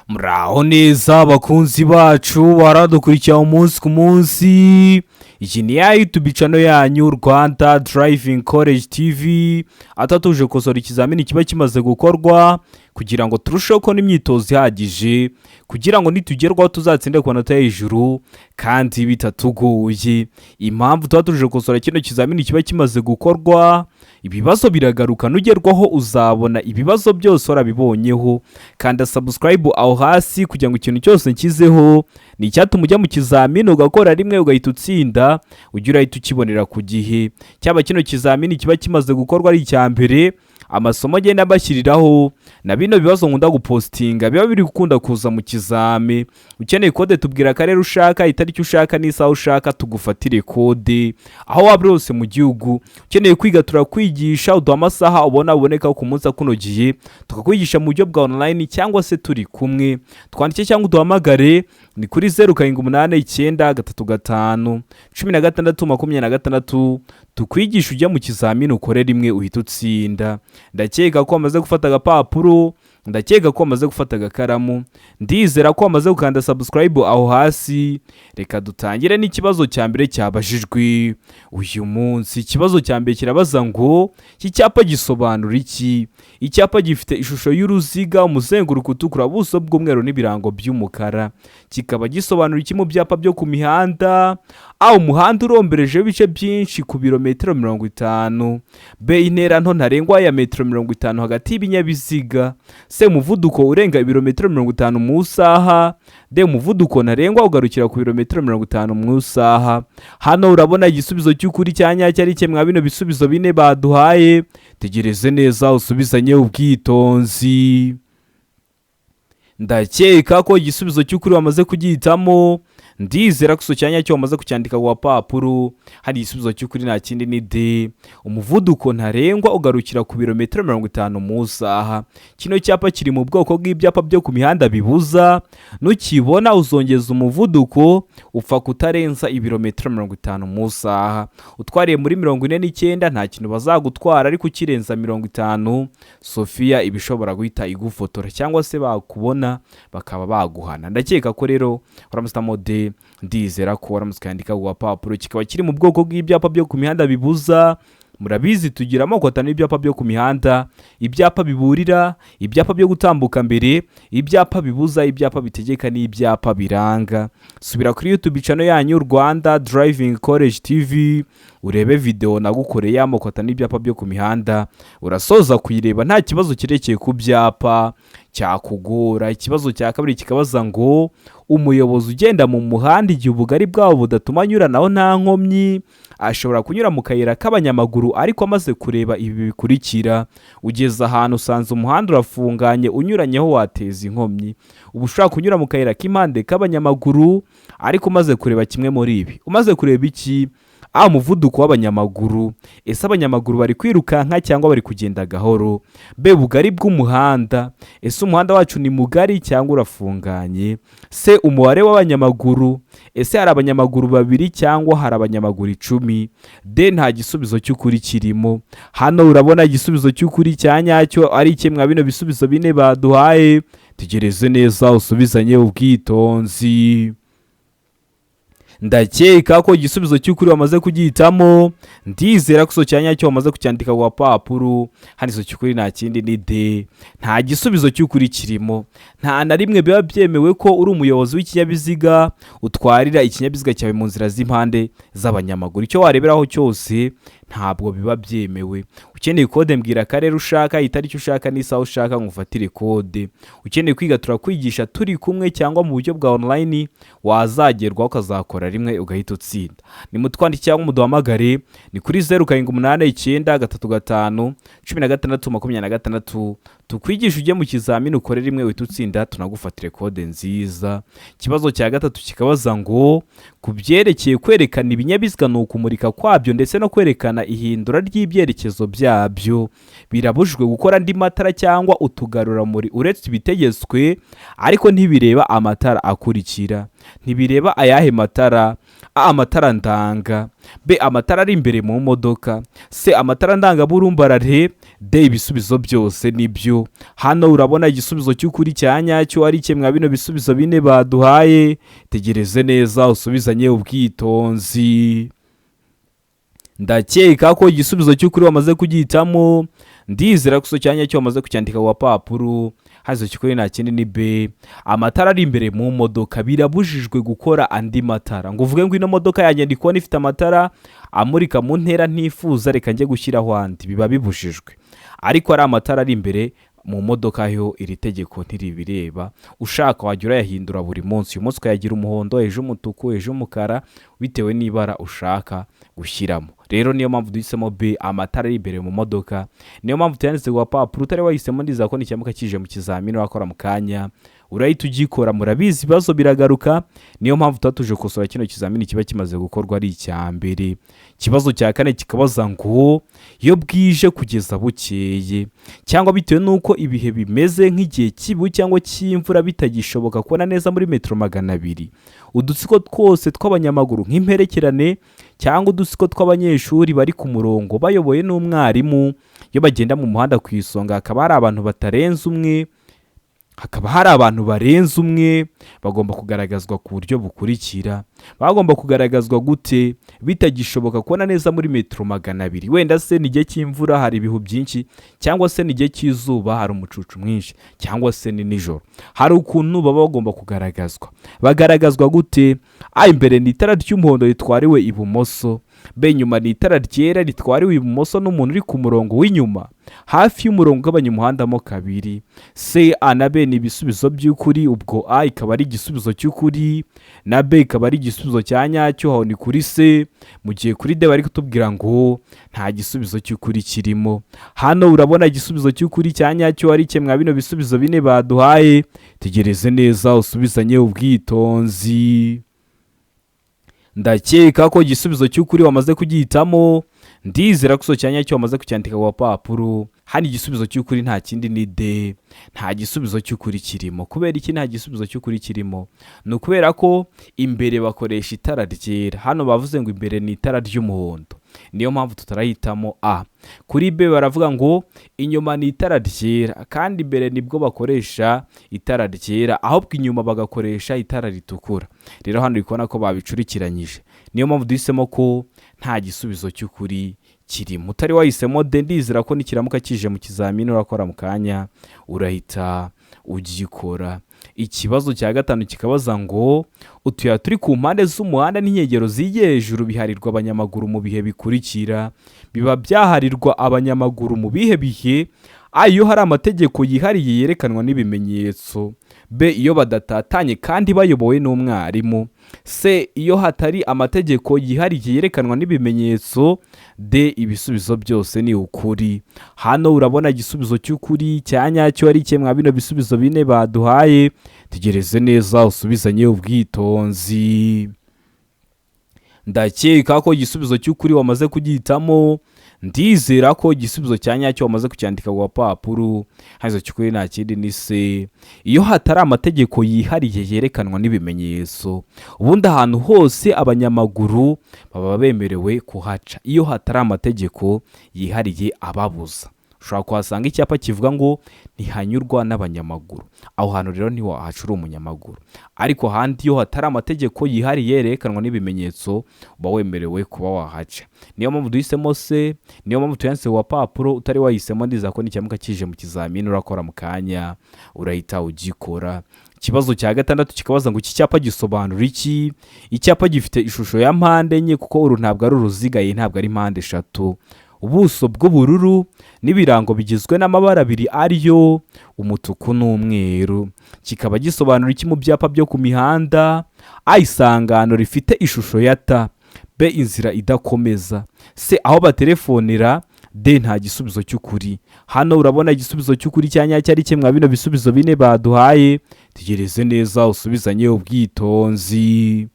Muraho neza abakunzi bacu baradukurikira umunsi ku munsi. Iyi ni ya YouTube channel yanyu, Rwanda Driving College TV, atatuje gukosora ikizamini kiba kimaze gukorwa kugira ngo turusheho kubona imyitozo ihagije, kugira ngo nitugerwaho tuzatsinde ku manota hejuru kandi bitatugoye. Impamvu tuba tuje gukosora kino kizamini kiba kimaze gukorwa, ibibazo biragaruka. Nugerwaho uzabona ibibazo byose warabibonyeho. Kanda subscribe aho hasi kugira ngo ikintu cyose nshyizeho ni icyatuma ujya mu kizamini ugakora rimwe ugahita utsinda, ujye urahita ukibonera ku gihe. Cyaba kino kizamini kiba kimaze gukorwa ari icya mbere, amasomo agenda mbashyiriraho na bino bibazo nkunda gupostinga biba biri gukunda kuza mu kizami. Ukeneye kode, tubwira akarere ushaka, itariki ushaka n'isaha ushaka, tugufatire kode aho waba uri hose mu gihugu. Ukeneye kwiga, turakwigisha. Uduha amasaha ubona uboneka ku munsi akunogiye, tukakwigisha mu buryo bwa online cyangwa se turi kumwe. Twandike cyangwa uduhamagare, ni kuri 0789351626, tukwigisha ujya mu kizamini ukore rimwe uhita utsinda. Ndakeka ko wamaze gufata agapapuro, ndakeka ko wamaze gufata agakaramu, ndizera ko wamaze gukanda subscribe aho hasi. Reka dutangire n'ikibazo cya mbere cyabajijwe uyu munsi. Ikibazo cya mbere kirabaza ngo: iki cyapa gisobanura iki? Icyapa gifite ishusho y'uruziga, umuzenguruko utukura, ubuso bw'umweru n'ibirango by'umukara, kikaba gisobanura iki mu byapa byo ku mihanda? A, umuhanda uromberejeho ibice byinshi ku birometero 50. B, intera nto ntarengwa ya metero 50 hagati y'ibinyabiziga. C, umuvuduko urenga ibirometero 50 mu isaha. D, umuvuduko ntarengwa ugarukira ku birometero 50 mu isaha. Hano urabona igisubizo cy'ukuri cya nyacyo ari kimwe bino bisubizo bine baduhaye. Tegereze neza usubizanye ubwitonzi. Ndakeka ko igisubizo cy'ukuri wamaze kugihitamo, ndizera ko icyo cyanya cyo wamaze kucyandika ku gapapuro. Hari igisubizo cy'ukuri, nta kindi, ni D, umuvuduko ntarengwa ugarukira ku birometero 50 mu isaha. Kino cyapa kiri mu bwoko bw'ibyapa byo ku mihanda bibuza. Nukibona uzongeza umuvuduko, upfa kutarenza ibirometero 50 mu isaha. Utwariye muri 49 nta kintu bazagutwara, ariko ukirenza 50, sofiya iba ishobora guhita igufotora cyangwa se bakubona bakaba baguhana. Ndakeka ko rero waramutse D, ndizera ko waramutse ukandika ku gapapuro. Kikaba kiri mu bwoko bw'ibyapa byo ku mihanda bibuza. Murabizi, tugira amoko atanu y'ibyapa byo ku mihanda: ibyapa biburira, ibyapa byo gutambuka mbere, ibyapa bibuza, ibyapa bitegeka n'ibyapa biranga. Subira kuri YouTube channel yanyu, Rwanda Driving College TV, urebe video nagukoreye y'amoko atanu y'ibyapa byo ku mihanda. Urasoza kuyireba nta kibazo cyerekeye ku byapa cyakugora. Ikibazo cya kabiri kikabaza ngo: umuyobozi ugenda mu muhanda igihe ubugari bwawo budatuma anyuranaho nta nkomyi, ashobora kunyura mu kayira k'abanyamaguru ariko amaze kureba ibi bikurikira. Ugeze ahantu usanze umuhanda urafunganye, unyuranyeho wateza inkomyi. Uba ushobora kunyura mu kayira k'impande k'abanyamaguru ariko umaze kureba kimwe muri ibi. Umaze kureba iki? A, umuvuduko w'abanyamaguru, ese abanyamaguru bari kwirukanka cyangwa bari kugenda gahoro? B, ubugari bw'umuhanda, ese umuhanda wacu ni mugari cyangwa urafunganye? C, umubare w'abanyamaguru, ese hari abanyamaguru babiri cyangwa hari abanyamaguru 10? D, nta gisubizo cy'ukuri kirimo. Hano urabona igisubizo cy'ukuri cya nyacyo ari kimwe bino bisubizo bine baduhaye. Tegereze neza usubizanye ubwitonzi. Ndakeka ko igisubizo cy'ukuri wamaze kugihitamo, ndizera ko icyo cya nyacyo wamaze kucyandika ku gapapuro. Hano icyo cy'ukuri nta kindi, ni D, nta gisubizo cy'ukuri kirimo. Nta na rimwe biba byemewe ko uri umuyobozi w'ikinyabiziga utwarira ikinyabiziga cyawe mu nzira z'impande z'abanyamaguru. Icyo wareberaho cyose, ntabwo biba byemewe. Ukeneye kode, mbwira akarere ushaka, itariki ushaka n'isaha ushaka, ngufatire kode. Ukeneye kwiga, turakwigisha turi kumwe cyangwa mu buryo bwa online, wazagerwaho ukazakora rimwe ugahita utsinda. Nimutwandike cyangwa muduhamagare, ni kuri 0789351626, tukwigisha ujye mu kizamini ukore rimwe uhita utsinda, tunagufatire kode nziza. Ikibazo cya gatatu kikabaza ngo: ku byerekeye kwerekana ibinyabiziga ni ukumurika kwabyo ndetse no kwerekana ihindura ry'ibyerekezo byabyo, birabujijwe gukora andi matara cyangwa utugarurarumuri uretse ibitegetswe, ariko ntibireba amatara akurikira. Ntibireba ayahe matara? A, amatara ndanga; B, amatara ari imbere mu modoka; C, amatara ndangaburumbarare; D, ibisubizo byose nibyo. Hano urabona igisubizo cy'ukuri cya nyacyo ari kimwe bino bisubizo bine baduhaye. Tegereze neza usubizanye ubwitonzi. Ndakeka ko igisubizo cy'ukuri wamaze kugihitamo. Ndizera ko cya nyacyo wamaze kucyandika ku gapapuro. Hazo cy'ukuri nta kindi ni B, amatara ari imbere mu modoka. Birabujijwe gukora andi matara ngo uvuge ngo ino modoka yanjye ndi kubona ifite amatara amurika mu ntera ntifuza, reka njye gushyiraho andi. Biba bibujijwe. Ariko ari amatara ari imbere mu modoka yo iri tegeko ntiribireba. Ushaka wajya urayahindura buri munsi, uyu munsi ukayagira umuhondo, ejo umutuku, ejo umukara, bitewe n'ibara ushaka gushyiramo. Rero niyo mpamvu duhisemo B, amatara ari imbere mu modoka. Niyo mpamvu tuyanditse ku gapapuro. Utari wahisemo, ndizera ko nikiramuka kije mu kizamini wakora mu kanya urahita ugikora. Murabizi, ibibazo biragaruka, niyo mpamvu tuba tuje gukosora kino kizamini kiba kimaze gukorwa ari icya mbere. Ikibazo cya kane kikabaza ngo iyo bwije kugeza bukeye, cyangwa bitewe n'uko ibihe bimeze nk'igihe cy'ibihu cyangwa cy'imvura, bitagishoboka kubona neza muri metero 200, udutsiko twose tw'abanyamaguru nk'imperekerane cyangwa udutsiko tw'abanyeshuri bari ku murongo bayobowe n'umwarimu, iyo bagenda mu muhanda ku isonga hakaba hari abantu batarenze umwe, hakaba hari abantu barenze umwe, bagomba kugaragazwa ku buryo bukurikira. Bagomba kugaragazwa gute bitagishoboka kubona neza muri metero 200? Wenda se ni igihe cy'imvura, hari ibihu byinshi, cyangwa se ni igihe cy'izuba, hari umucucu mwinshi, cyangwa se ni nijoro. Hari ukuntu baba bagomba kugaragazwa. Bagaragazwa gute? A, imbere ni itara ry'umuhondo ritwariwe ibumoso; B, inyuma ni itara ryera ritwariwe ibumoso n'umuntu uri ku murongo w'inyuma hafi y'umurongo ugabanya umuhanda mo kabiri; C, A na B ni ibisubizo by'ukuri. Ubwo A ikaba ari igisubizo cy'ukuri na B ikaba ari igisubizo cya nyacyo. Aho ni kuri C. Mu gihe kuri D bari kutubwira ngo nta gisubizo cy'ukuri kirimo. Hano urabona igisubizo cy'ukuri cya nyacyo ari kimwe bino bisubizo bine baduhaye. Tegereze neza usubizanye ubwitonzi. Ndakeka ko igisubizo cy'ukuri wamaze kugihitamo. Ndizera ko cya nyacyo wamaze kucyandika ku gapapuro. Hano igisubizo cy'ukuri nta kindi ni D, nta gisubizo cy'ukuri kirimo. Kubera iki nta gisubizo cy'ukuri kirimo? Ni ukubera ko imbere bakoresha itara ryera, hano bavuze ngo imbere ni itara ry'umuhondo, niyo mpamvu tutarahitamo A. Kuri B baravuga ngo inyuma ni itara ryera, kandi imbere nibwo bakoresha itara ryera, ahubwo inyuma bagakoresha itara ritukura. Rero hano uri kubona ko babicurikiranyije, niyo mpamvu duhisemo ko nta gisubizo cy'ukuri kirimo. Utari wahisemo D, ndizera ko nikiramuka kije mu kizamini urakora mu kanya urahita ugikora. Ikibazo cya gatanu kikabaza ngo utuyira turi ku mpande z'umuhanda n'inkengero zigiye hejuru biharirwa abanyamaguru mu bihe bikurikira. Biba byaharirwa abanyamaguru mu bihe bihe? A, iyo hari amategeko yihariye yerekanwa n'ibimenyetso; B, iyo badatatanye kandi bayobowe n'umwarimu; C, iyo hatari amategeko yihariye yerekanwa n'ibimenyetso; D, ibisubizo byose ni ukuri. Hano urabona igisubizo cy'ukuri cya nyacyo ari kimwe bino bisubizo bine baduhaye. Tegereze neza usubizanye ubwitonzi. Ndakeka ko igisubizo cy'ukuri wamaze kugihitamo. Ndizera ko igisubizo cya nyacyo wamaze kucyandika ku gapapuro. Hano cy'ukuri nta kindi ni C, iyo hatari amategeko yihariye yerekanwa n'ibimenyetso. Ubundi ahantu hose abanyamaguru baba bemerewe kuhaca iyo hatari amategeko yihariye ababuza. Ushobora kuhasanga icyapa kivuga ngo ntihanyurwa n'abanyamaguru, aho hantu rero ntiwahaca uri umunyamaguru. Ariko ahandi iyo hatari amategeko yihariye yerekanwa n'ibimenyetso uba wemerewe kuba wahaca. Niyo mpamvu duhisemo C, niyo mpamvu tuyanditse ku gapapuro. Utari wahisemo, ndizera ko nikiramuka kije mu kizamini urakora mu kanya urahita ugikora. Ikibazo cya gatandatu kikabaza ngo iki cyapa gisobanura iki? Icyapa gifite ishusho ya mpande enye, kuko uru ntabwo ari uruziga, iyi ntabwo ari mpande eshatu, ubuso bw'ubururu n'ibirango bigizwe n'amabara abiri ariyo umutuku n'umweru, kikaba gisobanura iki mu byapa byo ku mihanda? A, isangano rifite ishusho ya T; B, inzira idakomeza; C, aho batelefonera; D, nta gisubizo cy'ukuri. Hano urabona igisubizo cy'ukuri cya nyacyo ari kimwe bino bisubizo bine baduhaye. Tegereze neza usubizanye ubwitonzi.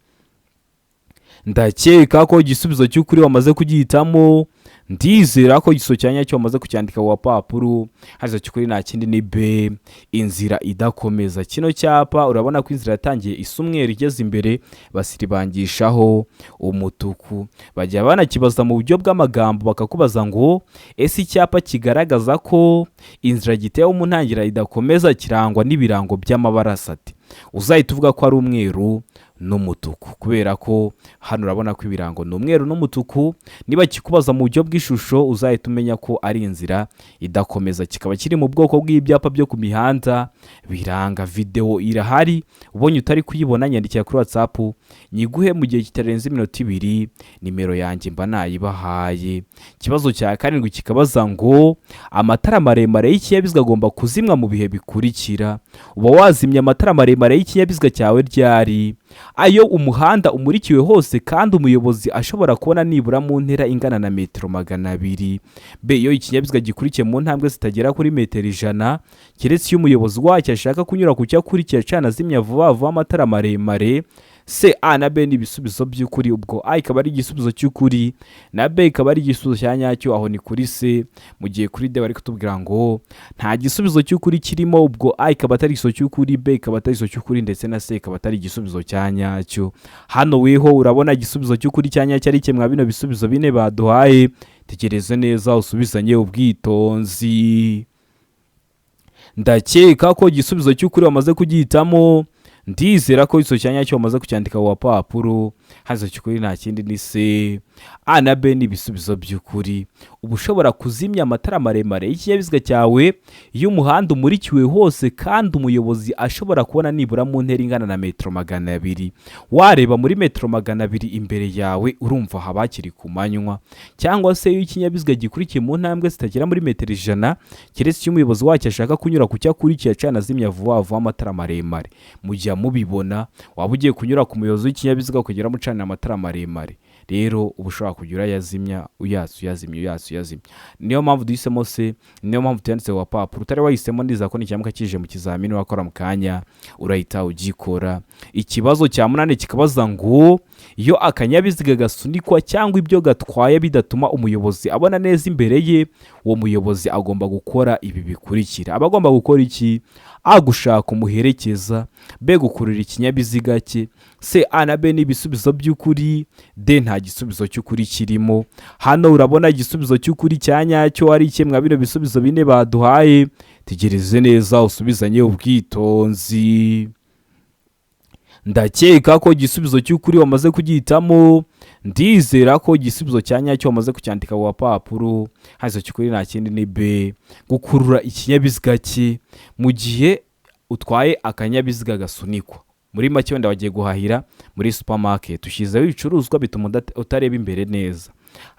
Ndakeka ko igisubizo cy'ukuri wamaze kugihitamo. Ndizera ko igisubizo cya nyacyo wamaze kucyandika ku gapapuro. Harizo cy'ukuri nta kindi ni B, inzira idakomeza. Kino cyapa urabona ko inzira yatangiye isa umweru, igeze imbere basiribangishaho umutuku. Bajya banakibaza mu buryo bw'amagambo, bakakubaza ngo: ese icyapa kigaragaza ko inzira gitewe mu ntangiriro idakomeza kirangwa n'ibirango by'amabara asate? Uzahita uvuga ko ari umweru n'umutuku, kubera ko hano urabona ko ibirango ni umweru n'umutuku. Niba kikubaza mu buryo bw'ishusho, uzahita umenya ko ari inzira idakomeza, kikaba kiri mu bwoko bw'ibyapa byo ku mihanda biranga. Videwo irahari, ubonye utari kuyibona nyandikira kuri WhatsApp nyiguhe mu gihe kitarenze iminota 2. Nimero yanjye mba nayibahaye. Ikibazo cya karindwi kikabaza ngo: amatara maremare y'ikinyabiziga agomba kuzimwa mu bihe bikurikira. Uba wazimya amatara maremare y'ikinyabiziga cyawe ryari? Ayo umuhanda umurikiwe hose kandi umuyobozi ashobora kubona nibura mu ntera ingana na metero 200. B, iyo ikinyabiziga gikurikiye mu ntambwe zitagera kuri metero 100, keretse iyo umuyobozi wacyo ashaka kunyura ku cyo akurikiye acana azimya vuba vuba amatara maremare. C, A na B ni ibisubizo by'ukuri. Ubwo A ikaba ari igisubizo cy'ukuri na B ikaba ari igisubizo cya nyacyo, aho ni kuri C. Mu gihe kuri D bari kutubwira ngo nta gisubizo cy'ukuri kirimo. Ubwo A ikaba atari igisubizo cy'ukuri, B ikaba atari igisubizo cy'ukuri, ndetse na C ikaba atari igisubizo cya nyacyo. Hano weho urabona igisubizo cy'ukuri cya nyacyo ari kimwe bino bisubizo bine baduhaye? Tekereze neza, usubizanye ubwitonzi. Ndakeka ko igisubizo cy'ukuri wamaze kugihitamo. Ndizera ko igisubizo cya nyacyo wamaze kucyandika ku gapapuro. Hano cy'ukuri nta kindi ni C. A na B ni ibisubizo by'ukuri. Uba ushobora kuzimya amatara maremare y'ikinyabiziga cyawe iyo umuhanda umurikiwe hose kandi umuyobozi ashobora kubona nibura mu ntera ingana na metero 200. Wareba muri metero 200 imbere yawe, urumva haba hakiri ku manywa. Cyangwa se iyo ikinyabiziga gikurikiye mu ntambwe zitagera muri metero 100, keretse iyo umuyobozi wacyo ashaka kunyura ku cyo akurikiye acana azimya vuba vuba amatara maremare. Mujya mubibona, waba ugiye kunyura ku muyobozi w'ikinyabiziga ukagera umucanira amatara maremare, rero uba ushobora kujya urayazimya, uyatsa, uyazimya, uyatsa, uyazimya. Niyo mpamvu duhisemo C, niyo mpamvu tuyanditse ku gapapuro. Utari wahisemo, ndizera ko nikiramuka kije mu kizamini wakora mu kanya urahita ugikora. Ikibazo cya munani kikabaza ngo: iyo akanyabiziga gasunikwa cyangwa ibyo gatwaye bidatuma umuyobozi abona neza imbere ye, uwo muyobozi agomba gukora ibi bikurikira. Aba agomba gukora iki? A, gushaka umuherekeza. B, gukurura ikinyabiziga cye. C, A na B ni ibisubizo by'ukuri. D, nta gisubizo cy'ukuri kirimo. Hano urabona igisubizo cy'ukuri cya nyacyo ari iki mwa bino bisubizo bine baduhaye? Tegereze neza, usubizanye ubwitonzi. Ndakeka ko igisubizo cy'ukuri wamaze kugihitamo. Ndizera ko igisubizo cya nyacyo wamaze kucyandika ku gapapuro. Hano cy'ukuri nta kindi ni B, gukurura ikinyabiziga cye mu gihe utwaye akanyabiziga gasunikwa. Muri make, wenda wagiye guhahira muri supermarket, ushyizeho ibicuruzwa bituma utareba imbere neza.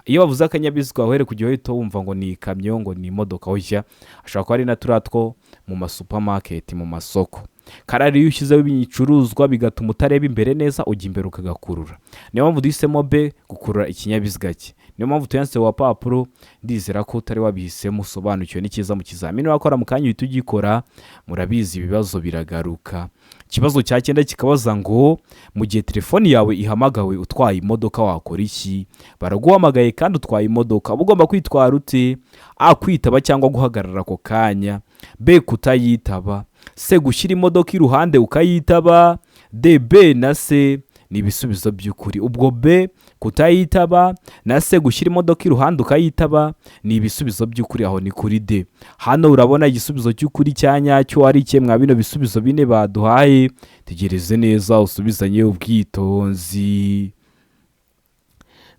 Iyo bavuze akanyabiziga, uhere kujya uhita wumva ngo ni ikamyo, ngo ni imodoka. Oya, ashobora kuba ari na turiya two mu masupamaketi, mu masoko. Karari iyo ushyizeho ibicuruzwa bigatuma utareba imbere neza, ujya imbere ukagakurura. Niyo mpamvu duhisemo B, gukurura ikinyabiziga cye. Niyo mpamvu tuyanditse ku gapapuro. Ndizera ko utari wabihisemo usobanukiwe n'ikiza mu kizamini wakora mu kanya uhita ugikora. Murabizi, ibibazo biragaruka. Ikibazo cya cyenda kikabaza ngo: mu gihe telefoni yawe ihamagawe utwaye imodoka wakora iki? Baraguhamagaye kandi utwaye imodoka, uba ugomba kwitwara ute? A, kwitaba cyangwa guhagarara ako kanya. B, kutayitaba. C, gushyira imodoka iruhande ukayitaba. D, B na C ni ibisubizo by'ukuri. Ubwo B, kutayitaba, na C, gushyira imodoka iruhande ukayitaba, ni ibisubizo by'ukuri, aho ni kuri D. Hano urabona igisubizo cy'ukuri cya nyacyo ari iki mwa bino bisubizo bine baduhaye? Tegereze neza, usubizanye ubwitonzi.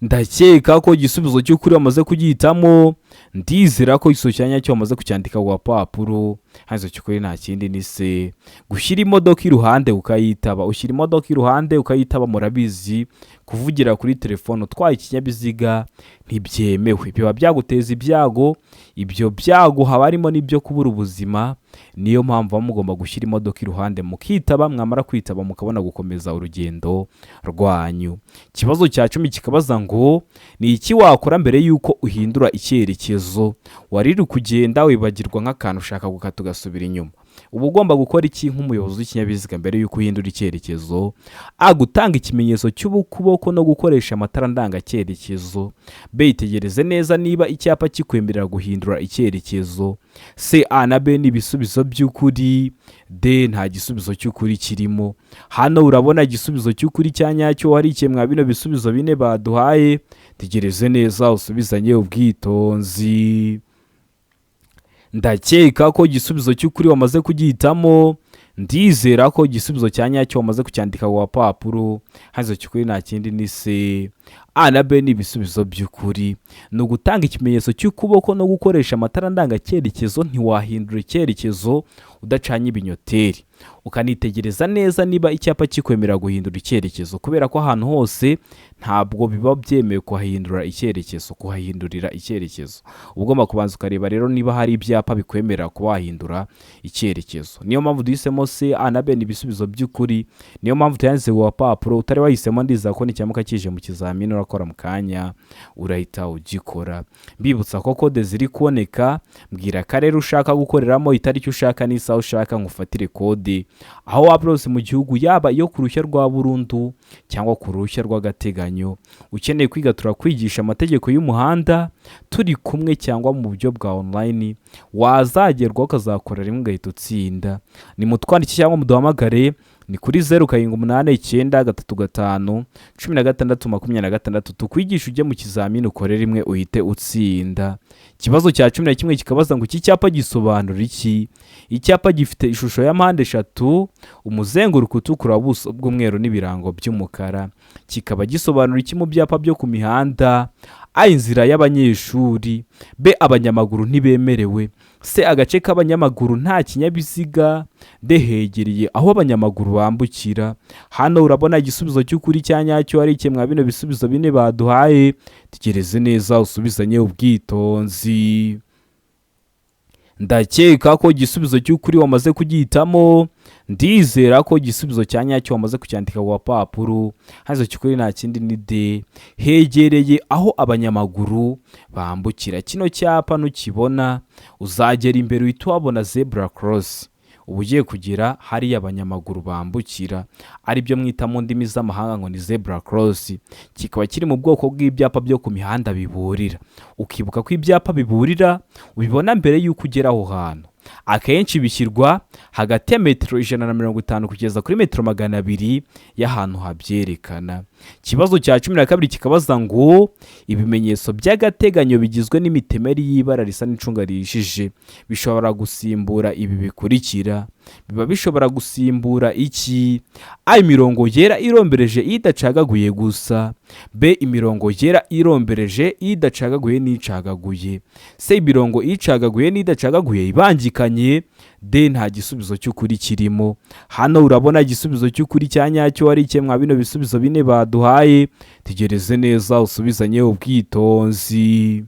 Ndakeka ko igisubizo cy'ukuri wamaze kugihitamo. Ndizera ko igisubizo cya nyacyo wamaze kucyandika ku gapapuro. Hano cy'ukuri nta kindi ni C, gushyira imodoka iruhande ukayitaba. Ushyira imodoka iruhande ukayitaba. Murabizi, kuvugira kuri telefone utwaye ikinyabiziga ntibyemewe, biba byaguteza ibyago. Ibyo byago haba harimo n'ibyo kubura ubuzima. Niyo mpamvu muba mugomba gushyira imodoka iruhande mukitaba, mwamara kwitaba mukabona gukomeza urugendo rwanyu. Ikibazo cya 10 kikabaza ngo: ni iki wakora mbere y'uko uhindura icyerekezo? Wari uri kugenda wibagirwa nk'akantu ushaka gukata ugasubira inyuma. Uba ugomba gukora iki nk'umuyobozi w'ikinyabiziga mbere y'uko uhindura icyerekezo? A, gutanga ikimenyetso cy'ukuboko no gukoresha amatara ndangacyerekezo. B, itegereze neza niba icyapa kikwemerera guhindura icyerekezo. C, A na B ni ibisubizo by'ukuri. D, nta gisubizo cy'ukuri kirimo. Hano urabona igisubizo cy'ukuri cya nyacyo wari mwa bino bisubizo bine baduhaye. Tegereze neza usubizanye ubwitonzi. Ndakeka ko igisubizo cy'ukuri wamaze kugihitamo. Ndizera ko igisubizo cya nyacyo wamaze kucyandika ku gapapuro. Hano cy'ukuri nta kindi ni C, A na B ni ibisubizo by'ukuri. Ni ugutanga ikimenyetso cy'ukuboko no gukoresha amatara ndangacyerekezo. Ntiwahindura icyerekezo udacanye ibinyoteri, ukanitegereza neza niba icyapa kikwemerera guhindura icyerekezo, kubera ko ahantu hose ntabwo biba byemewe kuhahindura icyerekezo, kuhahindurira icyerekezo. Uba ugomba kubanza ukareba rero niba hari ibyapa bikwemerera kuba wahindura icyerekezo. Niyo mpamvu duhisemo C, A na B ni ibisubizo by'ukuri. Niyo mpamvu tuyanditse ku gapapuro. Utari wahisemo, ndizera ko nicyamuka kije mu kizamini urakora mu kanya urahita ugikora. Mbibutsa ko kode ziri kuboneka. Mbwira akarere ushaka gukoreramo, itariki ushaka n'isaha ushaka, ngufatire kode aho waba hose mu gihugu, yaba iyo ku ruhushya rwa burundu cyangwa ku ruhushya rw'agateganyo. Ukeneye kwiga, turakwigisha amategeko y'umuhanda turi kumwe cyangwa mu buryo bwa online, wazagerwaho ukazakora rimwe ugahita utsinda. Ni mutwandike cyangwa muduhamagare, ni kuri 0789351626, tukwigisha ujye mu kizamini ukore rimwe uhite utsinda. Ikibazo cya 11 kikabaza ngo: iki cyapa gisobanura iki? Icyapa gifite ishusho ya mpande eshatu, umuzenguruko utukura, ubuso bw'umweru n'ibirango by'umukara, kikaba gisobanura iki mu byapa byo ku mihanda? A, inzira y'abanyeshuri. B, abanyamaguru ntibemerewe. C, agace k'abanyamaguru nta kinyabiziga. D, hegereye aho abanyamaguru bambukira. Hano urabona igisubizo cy'ukuri cya nyacyo ari mwa bino bisubizo bine baduhaye. Tegereze neza usubizanye ubwitonzi. Ndakeka ko igisubizo cy'ukuri wamaze kugihitamo. Ndizera ko igisubizo cya nyacyo wamaze kucyandika ku gapapuro. Hano cy'ukuri nta kindi ni D, hegereye aho abanyamaguru bambukira. Kino cyapa nukibona uzagera imbere uhita uhabona zebra cross, uba ugiye kugera hariya abanyamaguru bambukira, aribyo mwita mu ndimi z'amahanga ngo ni zebra cross. Kikaba kiri mu bwoko bw'ibyapa byo ku mihanda biburira. Ukibuka ko ibyapa biburira ubibona mbere y'uko ugera aho hantu. Akenshi bishyirwa hagati ya metero 150 kugeza kuri metero 200 y'ahantu habyerekana. Ikibazo cya 12 kikabaza ngo: ibimenyetso by'agateganyo bigizwe n'imitemeri y'ibara risa n'icunga rihishije bishobora gusimbura ibi bikurikira. Biba bishobora gusimbura iki? A, imirongo yera irombereje idacagaguye gusa. B, imirongo yera irombereje idacagaguye n'icagaguye. C, imirongo icagaguye n'idacagaguye ibangikanye. D, nta gisubizo cy'ukuri kirimo. Hano urabona igisubizo cy'ukuri cya nyacyo ari mwa bino bisubizo bine baduhaye. Tegereze neza usubizanye ubwitonzi.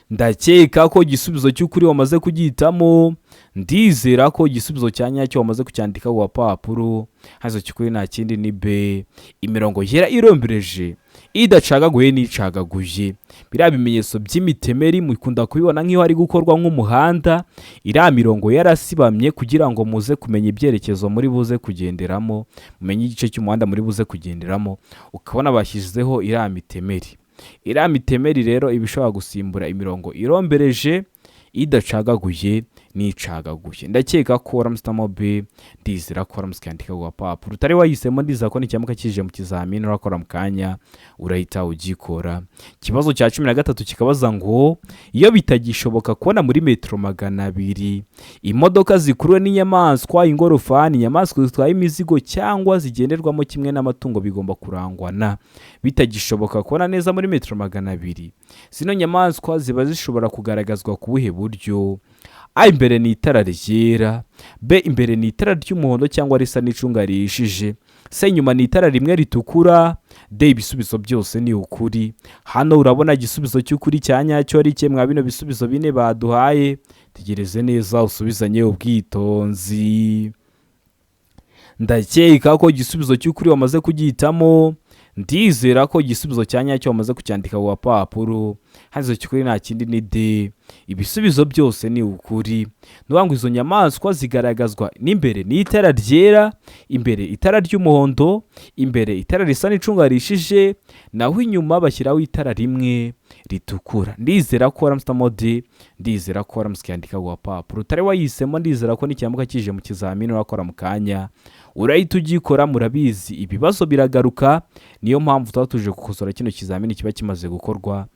Ndakeka ko igisubizo cy'ukuri wamaze kugihitamo. Ndizera ko igisubizo cya nyacyo wamaze kucyandika ku gapapuro. Hano cy'ukuri nta kindi ni B, imirongo yera irombereje idacagaguye n'icagaguye. Biriya bimenyetso by'imitemeri mukunda kubibona nk'iyo hari gukorwa nk'umuhanda, iriya mirongo yarasibamye kugira ngo muze kumenya ibyerekezo muri buze kugenderamo, mumenye igice cy'umuhanda muri buze kugenderamo, ukabona bashyizeho iriya mitemeri. Iriya mitemeri rero iba ishobora gusimbura imirongo irombereje idacagaguye n'icagaguye. Ndakeka ko waramusitamo B. Ndizera ko waramutse ukandika ku gapapuro. Utari wahisemo, ndizera ko nicyamuka kije mu kizamini urakora mu kanya urahita ugikora. Ikibazo cya 13 kikabaza ngo: iyo bitagishoboka kubona muri metero 200, imodoka zikuruwe n'inyamaswa, ingorofani, inyamaswa zitwaye imizigo cyangwa zigenderwamo kimwe n'amatungo bigomba kurangwa na. Bitagishoboka kubona neza muri metero 200, zino nyamaswa ziba zishobora kugaragazwa ku buhe buryo? A, imbere ni itara ryera. B, imbere ni itara ry'umuhondo cyangwa risa n'icunga rihishije. C, inyuma ni itara rimwe ritukura. D, ibisubizo byose ni ukuri. Hano urabona igisubizo cy'ukuri cya nyacyo ari mwa bino bisubizo bine baduhaye. Tegereze neza usubizanye ubwitonzi. Ndakeka ko igisubizo cy'ukuri wamaze kugihitamo. Ndizera ko igisubizo cya nyacyo wamaze kucyandika ku gapapuro. Hano cy'ukuri nta kindi ni D. Ibisubizo byose ni ukuri. Ni ngo izo nyamaswa zigaragazwa n'imbere ni itara ryera, imbere itara ry'umuhondo, imbere itara risa n'icunga rishije, naho inyuma bashyiraho itara rimwe ritukura. Ndizera ko waramutse D, ndizera ko waramutse ukiyandika ku gapapuro. Utari wayihisemo, ndizera ko nikiramuka kije mu kizamini urakora mu kanya urahita ugikora. Murabizi, ibibazo biragaruka, niyo mpamvu tuba tuje gukosora kino kizamini kiba kimaze gukorwa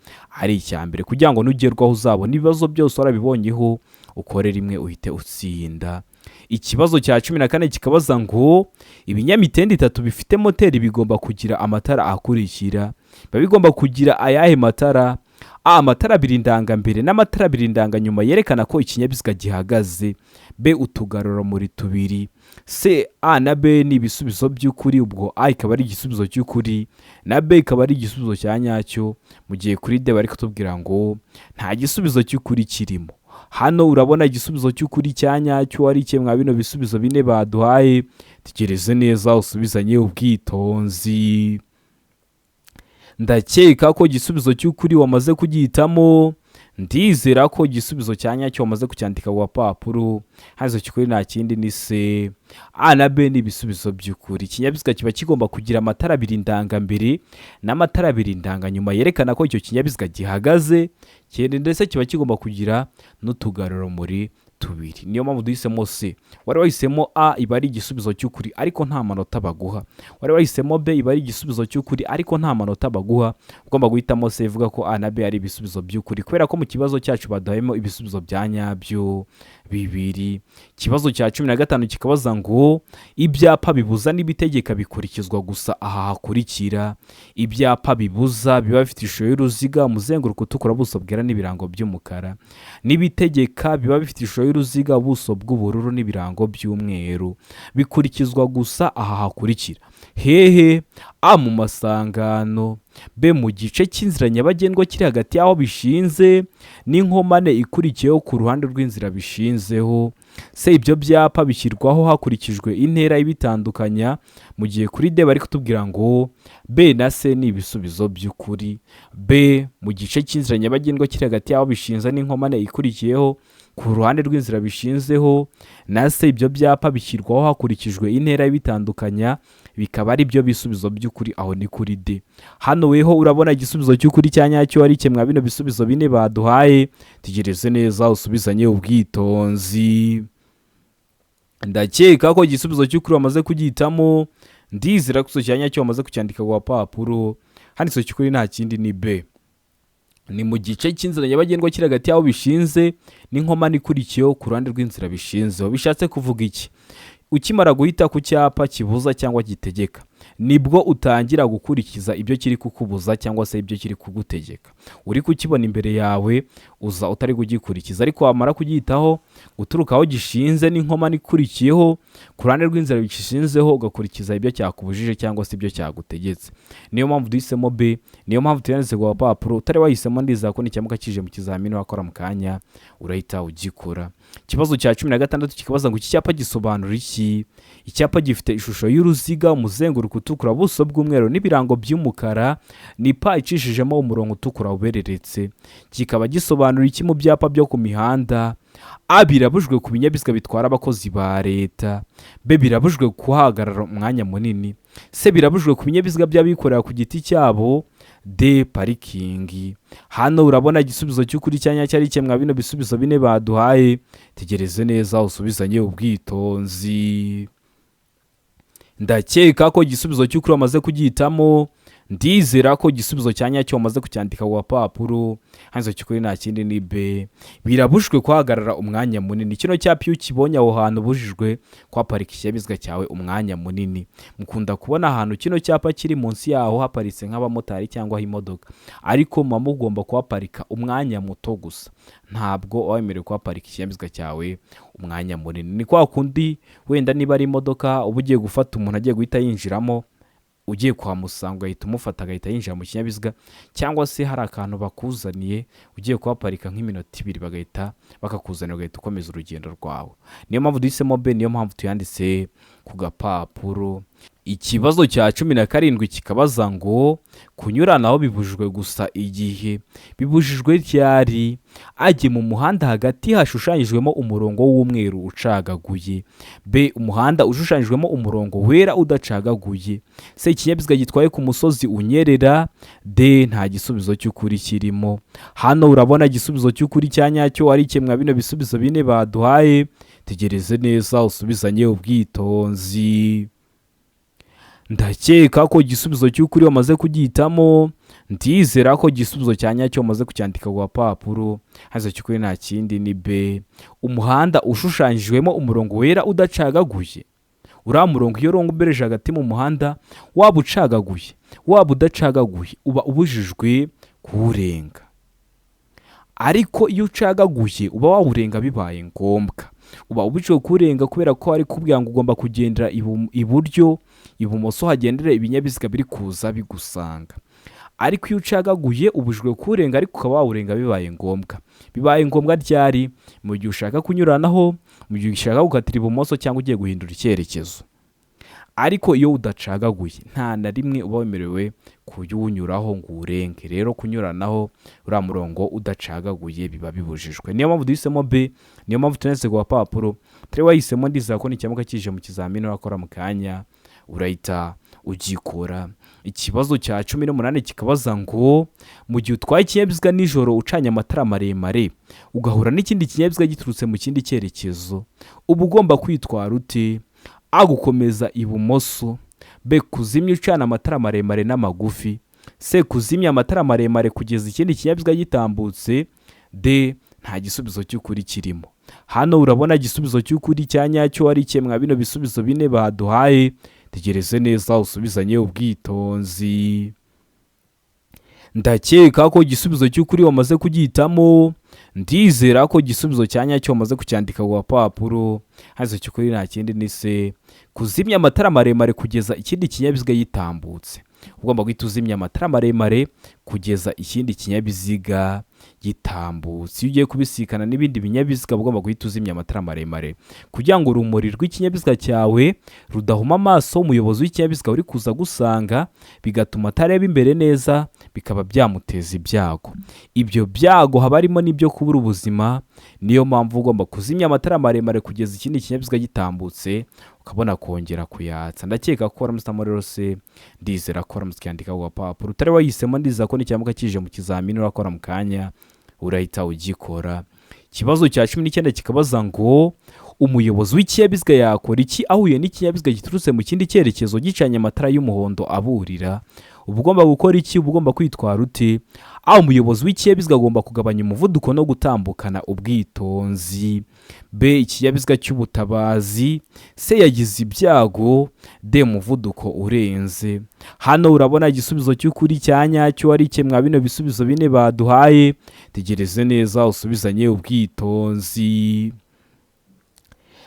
ari icya mbere, kugira ngo nugerwaho uzabone ibibazo byose warabibonyeho, ukore rimwe uhite utsinda. Ikibazo cya 14 kikabaza ngo ibinyamitende itatu bifite moteri bigomba kugira amatara akurikira. Biba bigomba kugira ayahe matara? A, amatara abiri ndangambere n'amatara abiri ndanganyuma yerekana ko ikinyabiziga gihagaze. B, utugarurarumuri tubiri. C, A na B ni ibisubizo by'ukuri. Ubwo A ikaba ari igisubizo cy'ukuri na B ikaba ari igisubizo cya nyacyo, mu gihe kuri D bari kutubwira ngo nta gisubizo cy'ukuri kirimo. Hano urabona igisubizo cy'ukuri cya nyacyo ari iki mwa bino bisubizo bine baduhaye? Tegereze neza usubizanye ubwitonzi. Ndakeka ko igisubizo cy'ukuri wamaze kugihitamo. Ndizera ko igisubizo cya nyacyo wamaze kucyandika ku gapapuro. Hano cy'ukuri nta kindi ni C. A na B ni ibisubizo by'ukuri. Ikinyabiziga kiba kigomba kugira amatara abiri ndangambere n'amatara abiri ndanganyuma yerekana ko icyo kinyabiziga gihagaze, ndetse kiba kigomba kugira n'utugarurarumuri tubiri. Niyo mpamvu duhisemo C. Wari wahisemo A, iba ari igisubizo cy'ukuri ariko nta manota baguha. Wari wahisemo B, iba ari igisubizo cy'ukuri ariko nta manota baguha. Ugomba guhitamo C, ivuga ko A na B ari ibisubizo by'ukuri, kubera ko mu kibazo cyacu baduhayemo ibisubizo bya nyabyo bibiri. Ikibazo cya 15 kikabaza ngo ibyapa bibuza n'ibitegeka bikurikizwa gusa aha hakurikira. Ibyapa bibuza biba bifite ishusho y'uruziga, umuzenguruko utukura, ubuso bwera n'ibirango by'umukara, n'ibitegeka biba bifite ishusho y'uruziga, ubuso bw'ubururu n'ibirango by'umweru. Bikurikizwa gusa aha hakurikira. Hehe? A, mu masangano. B, mu gice cy'inzira nyabagendwa kiri hagati y'aho bishinze n'inkomane ikurikiyeho ku ruhande rw'inzira bishinzeho. C, ibyo byapa bishyirwaho hakurikijwe intera ibitandukanya, mu gihe kuri D bari kutubwira ngo B na C ni ibisubizo by'ukuri. B, mu gice cy'inzira nyabagendwa kiri hagati y'aho bishinze n'inkomane ikurikiyeho ku ruhande rw'inzira bishinzeho, na C, ibyo byapa bishyirwaho hakurikijwe intera ibitandukanya, bikaba ari byo bisubizo by'ukuri. Aho ni kuri D. Hano weho urabona igisubizo cy'ukuri cya nyacyo ari kimwe bino bisubizo bine baduhaye? Tegereze neza usubizanye ubwitonzi. Ndakeka ko igisubizo cy'ukuri wamaze kugihitamo. Ndizera ko cya nyacyo wamaze kucyandika ku gapapuro. Handitse cy'ukuri nta kindi ni B, ni mu gice cy'inzira nyabagendwa kiri hagati y'aho bishinze n'inkomane ikurikiyeho ku ruhande rw'inzira bishinzeho. Bishatse kuvuga iki? Ukimara guhita ku cyapa kibuza cyangwa gitegeka, nibwo utangira gukurikiza ibyo kiri kukubuza cyangwa se ibyo kiri kugutegeka. Uri kukibona imbere yawe, uza utari kugikurikiza, ariko wamara kugihitaho guturuka aho gishinze n'inkomane ikurikiyeho ku ruhande rw'inzira gishinzeho, ugakurikiza ibyo cyakubujije cyangwa se ibyo cyagutegetse. Niyo mpamvu duhisemo B, niyo mpamvu tuyanditse ku gapapuro. Utari wahisemo, ndizera ko nikiramuka kije mu kizamini wakora mu kanya urahita ugikora. Ikibazo cya 16 kikabaza ngo iki cyapa gisobanura iki? Icyapa gifite ishusho y'uruziga, umuzenguruko utukura, ubuso bw'umweru n'ibirango by'umukara, ni pa icishijemo umurongo utukura ubereretse, kikaba gisobanura iki mu byapa byo ku mihanda? A, birabujijwe ku binyabiziga bitwara abakozi ba leta. B, birabujijwe kuhagarara umwanya munini. C, birabujijwe ku binyabiziga by'abikorera ku giti cyabo. D, parikingi. Hano urabona igisubizo cy'ukuri cya nyacyo ari kimwe bino bisubizo bine baduhaye? Tegereze neza usubizanye ubwitonzi. Ndakeka ko igisubizo cy'ukuri wamaze kugihitamo. Ndizera ko igisubizo cya nyacyo wamaze kucyandika ku gapapuro. Hano cy'ukuri nta kindi ni B, birabujijwe kuhagarara umwanya munini. Kino cyapa iyo ukibonye aho hantu, ubujijwe kuhaparika ikinyabiziga cyawe umwanya munini. Mukunda kubona ahantu kino cyapa kiri, munsi yaho haparitse nk'abamotari cyangwa imodoka, ariko muba mugomba kuhaparika umwanya muto gusa, ntabwo uba wemerewe kuhaparika ikinyabiziga cyawe umwanya munini. Ni kwa kundi wenda niba ari imodoka uba ugiye gufata, umuntu agiye guhita yinjiramo, ugiye kuhamusanga ugahita umufata agahita yinjira mu kinyabiziga, cyangwa se hari akantu bakuzaniye ugiye kuhaparika nk'iminota ibiri, bagahita bakakuzanira ugahita ukomeza urugendo rwawe. Niyo mpamvu duhisemo B, niyo mpamvu tuyanditse ku gapapuro. Ikibazo cya 17 kikabaza ngo kunyuranaho bibujijwe gusa igihe. Bibujijwe ryari? Ajye mu muhanda hagati hashushanyijwemo umurongo w'umweru ucagaguye. B, umuhanda ushushanyijwemo umurongo wera udacagaguye. C, ikinyabiziga gitwaye ku musozi unyerera. D, nta gisubizo cy'ukuri kirimo. Hano urabona igisubizo cy'ukuri cya nyacyo ari kimwe bino bisubizo bine baduhaye. Tegereze neza usubizanye ubwitonzi. Ndakeka ko igisubizo cy'ukuri wamaze kugihitamo. Ndizera ko igisubizo cya nyacyo wamaze kucyandika ku gapapuro. Haza cy'ukuri nta kindi ni B, umuhanda ushushanyijwemo umurongo wera udacagaguye. Uriya murongo iyo urombereje hagati mu muhanda, waba ucagaguye waba udacagaguye, uba ubujijwe kuwurenga. Ariko iyo ucagaguye uba wawurenga bibaye ngombwa. Uba ubujijwe kuwurenga kubera ko ari kubwira ngo ugomba kugendera iburyo, ibumoso hagendera ibinyabiziga biri kuza bigusanga. Ariko iyo ucagaguye ubujijwe kuwurenga, ariko ukaba wawurenga bibaye ngombwa. Bibaye ngombwa ryari? Mu gihe ushaka kunyuranaho, mu gihe ushaka gukatira ibumoso cyangwa ugiye guhindura icyerekezo. Ariko iyo udacagaguye nta na rimwe uba wemerewe kuwunyuraho ngo uwurenge. Rero kunyuranaho uriya murongo udacagaguye biba bibujijwe. Niyo mpamvu duhisemo B, niyo mpamvu tunanditse ku gapapuro. Turi wahisemo, ndizera ko nicyamuka kije mu kizamini urakora mu kanya urahita ugikora. Ikibazo cya 18 kikabaza ngo mu gihe utwaye ikinyabiziga nijoro ucanye amatara maremare ugahura n'ikindi kinyabiziga giturutse mu kindi cyerekezo, uba ugomba kwitwara ute? A, gukomeza ibumoso. B, kuzimya ucana amatara maremare n'amagufi. C, kuzimya amatara maremare kugeza ikindi kinyabiziga gitambutse. D, nta gisubizo cy'ukuri kirimo. Hano urabona igisubizo cy'ukuri cya nyacyo ari kimwe bino bisubizo bine baduhaye. Tegereze neza usubizanye ubwitonzi. Ndakeka ko igisubizo cy'ukuri wamaze kugihitamo. Ndizera ko igisubizo cya nyacyo wamaze kucyandika ku gapapuro. Hazo cy'ukuri nta kindi ni C, kuzimya amatara maremare kugeza ikindi kinyabiziga gitambutse. Ugomba guhita uzimya amatara maremare kugeza ikindi kinyabiziga gitambutse. Iyo ugiye kubisikana n'ibindi binyabiziga uba ugomba guhita uzimya amatara maremare kugira ngo urumuri rw'ikinyabiziga cyawe rudahuma amaso umuyobozi w'ikinyabiziga uri kuza gusanga, bigatuma atareba imbere neza, bikaba byamuteza ibyago. Ibyo byago haba harimo n'ibyo kubura ubuzima. Niyo mpamvu ugomba kuzimya amatara maremare kugeza ikindi kinyabiziga gitambutse, ukabona kongera kuyatsa. Ndakeka ko waramutse rero se, ndizera ko waramutse ukiyandika ku gapapuro. Utari wahisemo, ndizera ko nicyamuka kije mu kizamini urakora mu kanya urahita ugikora. Ikibazo cya 19 kikabaza ngo umuyobozi w'ikinyabiziga yakora iki ahuye n'ikinyabiziga giturutse mu kindi cyerekezo gicanye amatara y'umuhondo aburira? Uba ugomba gukora iki? Uba ugomba kwitwara ute? Aho umuyobozi w'ikinyabiziga agomba kugabanya umuvuduko no gutambukana ubwitonzi. B, ikinyabiziga cy'ubutabazi. C, yagize ibyago. D, umuvuduko urenze. Hano urabona igisubizo cy'ukuri cya nyacyo ari kimwe bino bisubizo bine baduhaye. Tegereze neza usubizanye ubwitonzi.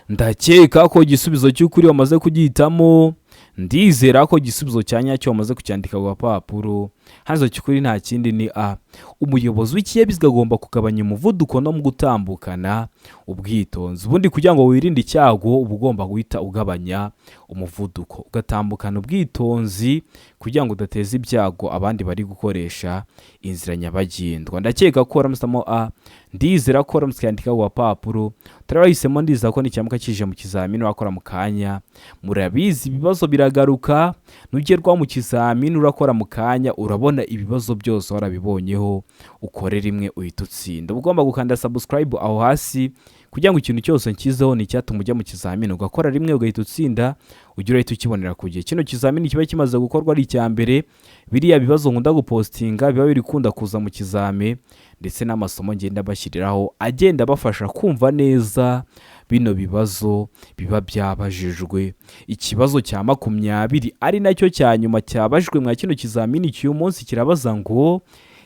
Ndakeka ko igisubizo cy'ukuri wamaze kugihitamo. Ndizera ko igisubizo cya nyacyo wamaze kucyandika ku gapapuro. Hazo cy'ukuri nta kindi ni A, umuyobozi w'ikinyabiziga agomba kugabanya umuvuduko no mu gutambukana ubwitonzi. Ubundi kugira ngo wirinde icyago uba ugomba guhita ugabanya umuvuduko ugatambukana ubwitonzi kugira ngo udateza ibyago abandi bari gukoresha inzira nyabagendwa. Ndakeka ko waramusamo A, ndizera ko waramutse ukiyandika ku gapapuro. Utari wahisemo, ndizera ko nicyamuka kije mu kizamini wakora mu kanya. Murabizi ibibazo biragaruka, nugerwa mu kizamini urakora mu kanya urabona ibibazo byose warabibonyeho, ukore rimwe uhita utsinda. Uba ugomba gukanda subscribe aho hasi kugira ngo ikintu cyose nshyizeho ni icyatuma ujya mu kizamini ugakora rimwe ugahita utsinda, ujye urahita ukibonera ku gihe. Kino kizamini kiba kimaze gukorwa ari icya mbere, biriya bibazo nkunda gupostinga biba biri kunda kuza mu kizami, ndetse n'amasomo ngenda bashyiriraho agenda abafasha kumva neza bino bibazo biba byabajijwe. Ikibazo cya 20 ari nacyo cya nyuma cyabajijwe mwa kino kizamini cy'uyu munsi kirabaza ngo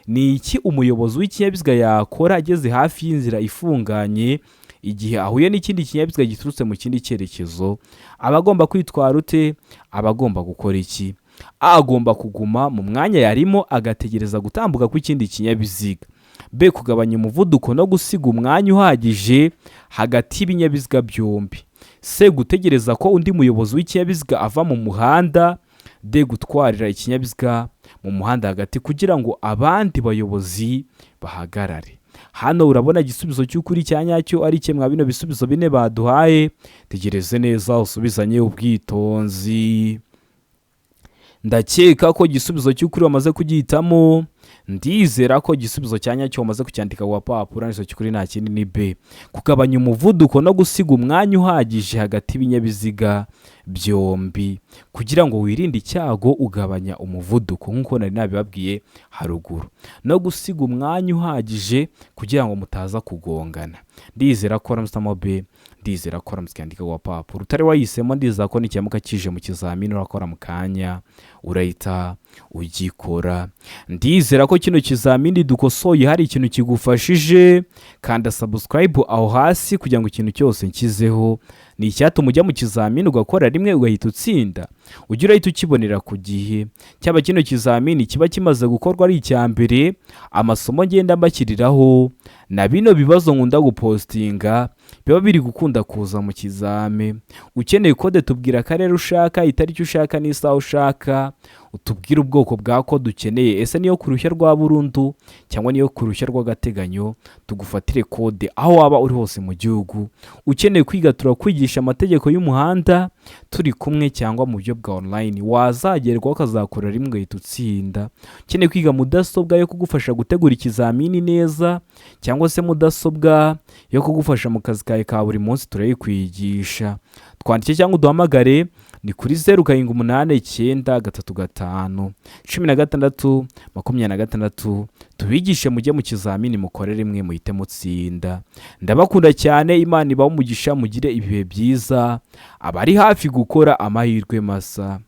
ni iki umuyobozi w'ikinyabiziga yakora ageze hafi y'inzira ifunganye igihe ahuye n'ikindi kinyabiziga giturutse mu kindi cyerekezo? Aba agomba kwitwara ute? Aba agomba gukora iki? A, agomba kuguma mu mwanya yarimo agategereza gutambuka kw'ikindi kinyabiziga. B, kugabanya umuvuduko no gusiga umwanya uhagije hagati y'ibinyabiziga byombi. C, gutegereza ko undi muyobozi w'ikinyabiziga ava mu muhanda. D, gutwarira ikinyabiziga mu muhanda hagati kugira ngo abandi bayobozi bahagarare. Hano urabona igisubizo cy'ukuri cya nyacyo ari kimwe mwa bino bisubizo bine baduhaye. Tegereze neza, usubizanye ubwitonzi. Ndakeka ko igisubizo cy'ukuri wamaze kugihitamo. Ndizera ko igisubizo cya nyacyo wamaze kucyandika ku gapapuro. Igisubizo cy'ukuri nta kindi, ni B, kugabanya umuvuduko no gusiga umwanya uhagije hagati y'ibinyabiziga byombi. Kugira ngo wirinde icyago, ugabanya umuvuduko nk'uko nari nabibabwiye haruguru, no gusiga umwanya uhagije kugira ngo mutaza kugongana. Ndizera ko waramutse B, ndizera ko waramutse ukandika ku gapapuro. Utari wayihisemo, ndizera ko nikiramuka kije mu kizamini urakora mu kanya urahita ugikora. Ndizera ko kino kizamini dukosoye hari ikintu kigufashije. Kanda subscribe aho hasi kugira ngo ikintu cyose nshyizeho ni icyatuma ujya mu kizamini ugakora rimwe ugahita utsinda, ujye urahita ukibonera ku gihe. Cyaba kino kizamini kiba kimaze gukorwa ari icya mbere, amasomo ngenda mbashyiriraho na bino bibazo nkunda gupostinga biba biri gukunda kuza mu kizame. Ukeneye kode, tubwira akarere ushaka, itariki ushaka n'isaha ushaka, utubwire ubwoko bwa kode ukeneye. Ese niyo ku ruhushya rwa burundu cyangwa niyo ku ruhushya rw'agateganyo? Tugufatire kode aho waba uri hose mu gihugu. Ukeneye kwiga, turakwigisha amategeko y'umuhanda turi kumwe cyangwa mu buryo bwa online, wazagerwaho ukazakora rimwe ugahita utsinda. Ukeneye kwiga mudasobwa yo kugufasha gutegura ikizamini neza cyangwa se mudasobwa yo kugufasha mu kazi kawe ka buri munsi, turayikwigisha. Twandike cyangwa uduhamagare, ni kuri 07893516, tubigishe mujye mu kizamini mukore rimwe muhite mutsinda. Ndabakunda cyane, Imana ibahe umugisha, mugire ibihe byiza. Abari hafi gukora, amahirwe masa.